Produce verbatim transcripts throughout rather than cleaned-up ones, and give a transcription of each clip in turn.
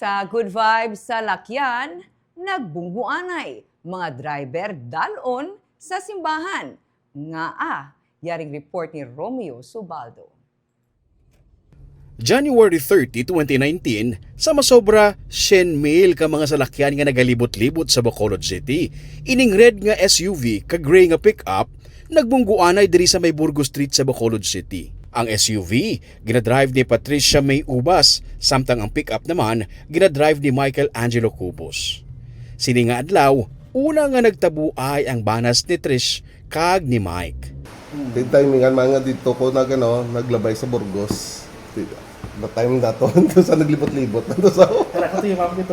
Sa good vibes sa lakyan, nagbungguanay, mga driver dal-on sa simbahan. Ngaa, yaring report ni Romeo Subaldo. January thirty, twenty nineteen, sa masobra syen mil ka mga salakyan nga nagalibot-libot sa Bacolod City, ining red nga S U V kag gray nga pick-up nagbungguanay diri sa may Burgos Street sa Bacolod City. Ang S U V ginadrive ni Patricia May Ubas, samtang ang pick-up naman ginadrive ni Michael Angelo Cubos. Sini nga adlaw, una nga nagtabuay ang banas ni Trish kag ni Mike. Di timingan man nga dito ko nag, ano, naglabay sa Burgos. Di, the time dato, ito sa naglibot-libot. Ito sa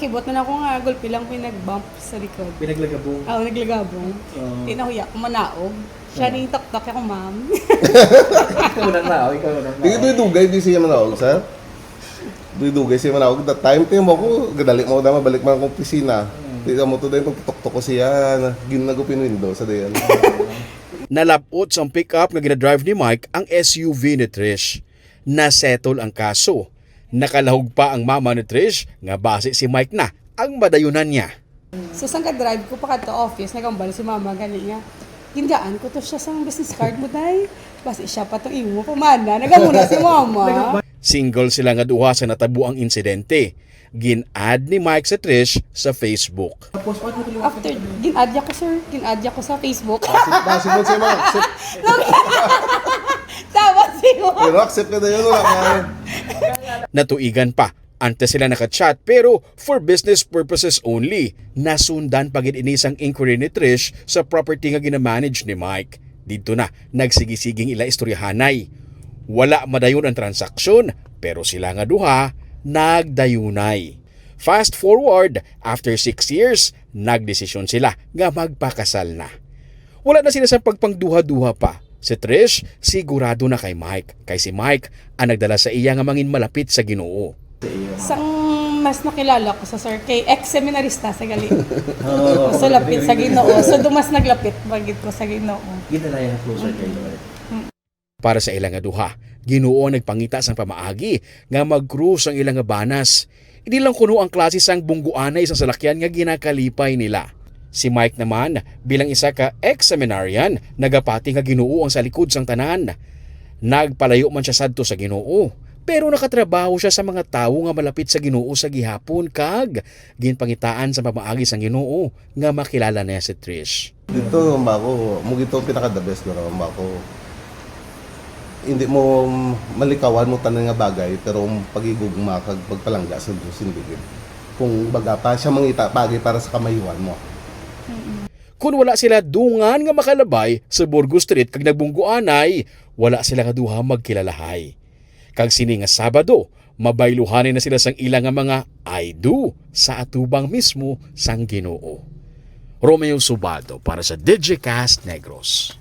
Kibot na ako nga gulpi lang may nag-bump sa likod. Pinaglagabong. Oo, naglagabong. Oo. Di nahuya ko manaog. Siya ning taktak ako, ma'am. Ikaw nang nao, ikaw nang nao. Di, dugay-dugay di siya manaog, sir. Dugay-dugay siya manaog. That time, tingnan mo ako, gadali mo na mabalik man akong opisina. Di mo to dahil pagtutok ko siya, na, gin nagupin window sa dayan. Nalapot sang pick-up nga ginadrive ni Mike ang S U V ni Trish. Nasettle ang kaso. Nakalahog pa ang mama ni Trish nga basi si Mike na ang madayunan niya. So, sang ka-drive ko pa kadto office, nagambal si mama gani nga, "Gindaan ko to siya sang business card mo, day. Basi siya pa tong imo pamana." Nagamuna si mama. Single sila nga duha sa natabo ang insidente. Gin-add ni Mike sa Trish sa Facebook. After, gin-add niya ko, sir. Gin-add niya ko sa Facebook. Basi mo siya ma-accept. Tama si mo. Pero accept na yun, wala ka. Natuigan pa, antes sila naka-chat, pero for business purposes only. Nasundan pa gid ini sang inquiry ni Trish sa property nga ginamanage ni Mike. Didto na, nagsigisiging ila istoryahanay. Wala madayon ang transaksyon, pero sila nga duha nagdayunay. Fast forward, after six years, nagdesisyon sila nga magpakasal na. Wala na sila sa pagpangduha-duha pa. Si Trish, sigurado na kay Mike, kay si Mike ang nagdala sa iya nga mangin malapit sa Ginoo. Sang mas nakilala ko sa sir kay ex-seminarista sa gali. So lapit sa Ginoo. So do mas naglapit bagid ko sa Ginoo. Gidala yung closer kay Lord. Para sa ila nga duha, Ginoo ang nagpangita sang pamaagi nga mag-cruise ang ila nga banas. Hindi lang kuno ang klase sang bungguanay sang salakyan nga ginakalipay nila. Si Mike naman, bilang isa ka ex-seminarian, nagapati nga Ginoo ang sa likod sang tanan. Nagpalayo man siya sadto sa Ginoo, pero nakatrabaho siya sa mga tawo nga malapit sa Ginoo sa gihapon kag ginpangitaan sa pamaagi sang Ginoo nga makilala niya si Trish. Dito, mako, mo gito pinaka the best na raw, mako. Hindi mo malikawan mo tanan nga bagay, pero ang pagigugma kag pagpalangga sa Diyos, hindi gid. Kung baga pa, siya mangita bagay para sa kamayuhan mo. Kun wala sila dungan nga makalabay sa Burgos Street kag nagbungguanay, wala sila nga duha magkilalahay. Kag sini nga Sabado, mabayluhanay na sila sang ila nga mga "I do" sa atubang mismo sang Ginoo. Romeo Subaldo para sa Digicast Negros.